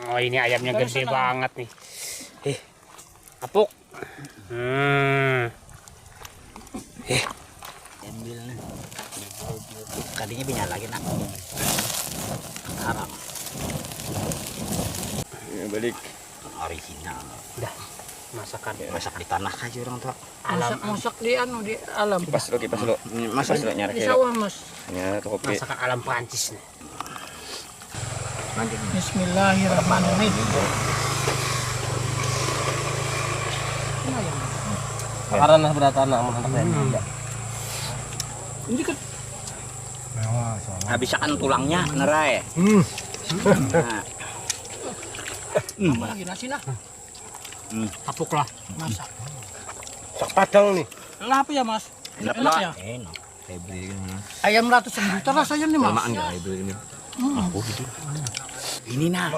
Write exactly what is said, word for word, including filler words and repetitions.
Oh, ini ayamnya gede banget nih. Hih. Apuk. Hmm. Ambil nih. Kadinya punya lagi nak. Haram. Ya, balik. Original. Dah. Masakan. Masak di tanah aja orang tua. Alam. Masak, masak di anu, di alam. Kipas dulu, kipas dulu. Ini masuk Kipas dulu nyari Di kilo. Sawah, Mas. Ya, kopi. Masakan alam Prancis nih. Bismillahirrahmanirrahim. Karena berat anak mun handak main. Ini kan Habisakan tulangnya, nerai. Tambah lagi nasi nah. Apuk lah. Masak. Sak padang nih. Lah apa ya, Mas? Enak ya? Enak. Hybrid ini. Ayam ratusan juta rasanya nih, Mas. Lamaan nggak hybrid ini? Hmm. Ini nah.